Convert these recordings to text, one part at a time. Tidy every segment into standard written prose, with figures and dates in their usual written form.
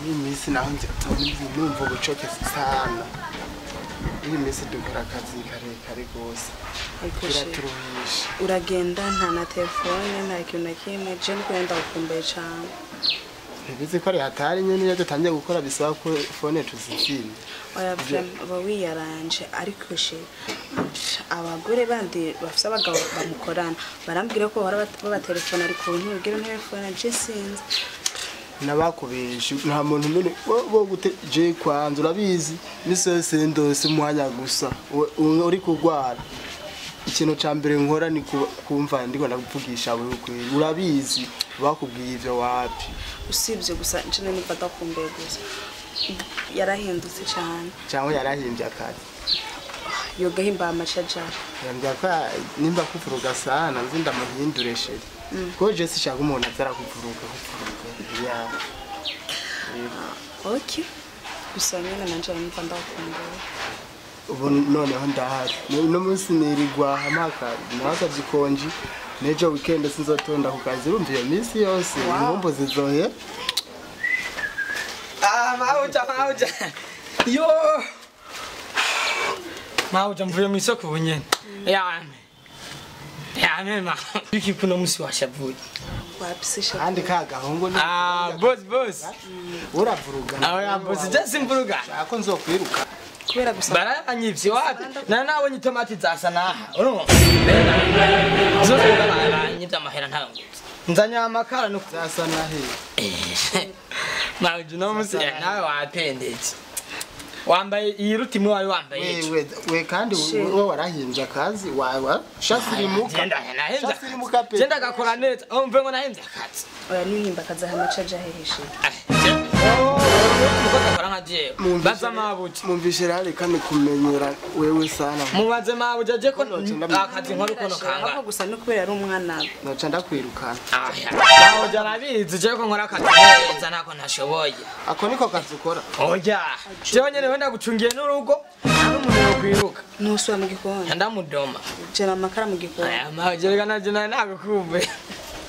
Mimi minsi naho nzi numva ubucoke sana. Iyi minsi dukora akazi karekare gose. Biraturuhisha. Uragenda nta na telefone nta kintu na kimwe je ndikugenda gukumbuye cane. Ntibizi ko ari hatari nyene iyo dutangiye gukora bisaba ko phone tuzizimye. Oya uba wiyaranje ariko she abagore bandi bafise abagabo bamukorana barambwira ko bahora babatelefona ariko ntubwira telefone je sinzi. Nabakubesha nta muntu none bo gute je kwanza urabizi misose ndose umwanya gusa uri kugwara. Ikintu ca mbere nkora ni kumva ndiko ndakuvugisha wewe kweli urabizi bakubwiye ivyo wapi. Usibye gusa nje nifata kumbe gusa yarahindutse cyane cyangwa yarahimbye akazi yoga himba amacaja yambya ko nimba kuvuruga sana nzi ndamuhindure sheri ko je sishaka umuntu azara kuvuruga ya okay gusa nyene nanje numva ndakumbuye. Ubu noneho ndahari no munsi nirigwa hamaka nasavye ikonji nejo weekend sinzotonda ku kazi urumva iyo minsi yose inkumbu zizohe. Ah mauja yo mauja mvuye mu isoko bunyene yame yame ma biki kuno musi washavuye wapisisha kandi ka gahungu ni ah boss uravuruga ah boss just imvuruga ako nzokwiruka kubera gusa baranyivye wapi na nabonye itomati zasa naha urumva zose baranyivye amahera ntango nzanya amakara no zasa nahe mauja no musi nawe wapendeje wambaye iyi ruti mwe wari wambaye we kandi wewe warahimbye akazi wawe shasirimuka shasirimuka pe genda gakora neza umve ngo nahimbye akazi. Oya nihimba akazi hamacaja hehe mukora nka jewe baza mabuja mumvishe rale kandi kumenyera wewe sana mubaze mabuja je ko akazi nkora ukono kanga ahubwo gusa no kubera ari umwana noca ndakwirukana. Mabuja arabizi je ko nkora akazi neza nako ntashoboye. Ako niko kazi ukora? Oya jewe nyene wenda gucungiye n'urugo nta n'umuntu yokwiruka nusura mu gikoni ndamudoma jana amakara mu gikoni. Aya mabuja reka naje nagukumbuye.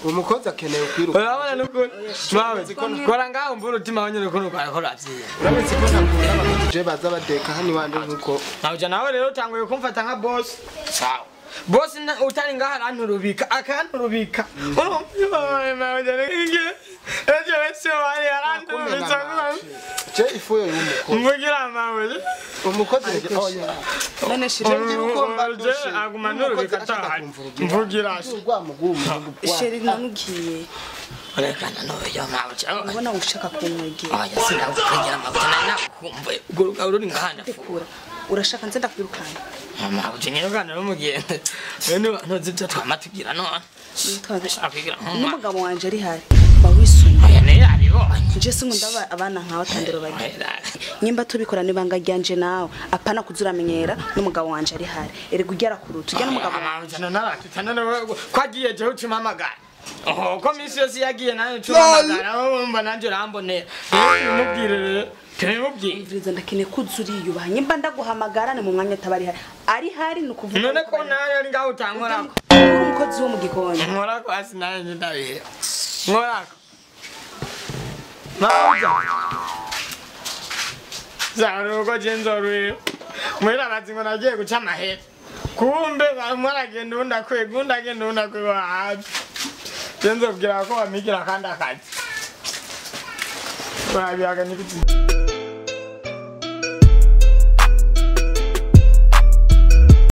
Umukozi akeneye kwiruka. Urabona nuko mawe kora ngaho mvura utima wanyene ukuntu kwarakora vyiye. Urabitse ko ntakunda abakozi je baza badeka hano iwanje nkuko. Mabuja nawe rero utanguye kumfata nka boss. Sawa. Boss utari ngaho aranturubika akanturubika. Urumva mabuja nige. Ejo wese wari aranturubika. Je ifuye y'umukozi. Mvugira mabuja. Umukozi oya. None sheri uko je aguma nturubika atahari. Mvugira rwamugumu. Sheri namugiye. Orekana no yo mabuja. Ubona ushaka kumwegera. Oya sindakukwegera mabuja nakumva uguruka uri ngahanda fura. Urashaka nze ndakwirukana. Mabuja nyirukana n'umugende. Bene ntuzi ibyo twamatugira none. Akwigira n'umugabo wanje ari hari. Bawisumye. Oya ne aribonye. Nje sinkunda abana nkawe tandero bagira. Nyimba tubikora nibanga ryanje nawe apana kuzuramenyera n'umugabo wanje ari hari. Erega ugera kuruta ujya n'umugabo wanje none kwagiye je ucumamagara. Oh ko misi yose yagiye nayo ucumamagara urumva nanje urambonera. Tumubwire rero tumubwire. Mviriza ndakene kuzuriyubaha nyimba ndaguhamagara ni mu mwanya atabari hari. Ari hari nukuvuga. None ko nayo ari ngaho utankorako. Umukozi wo mu gikoni. Nkorako asi nayo ndabihe. Nkorako. Mauja. Zaruko jenzoru. Mwira bazingo nagiye guca amahera. Kumbe mwaragenda unda kwega unda agenda unda kwega. Jenzo bwira ko bamigira kandi akazi. Babiyaga nikuti.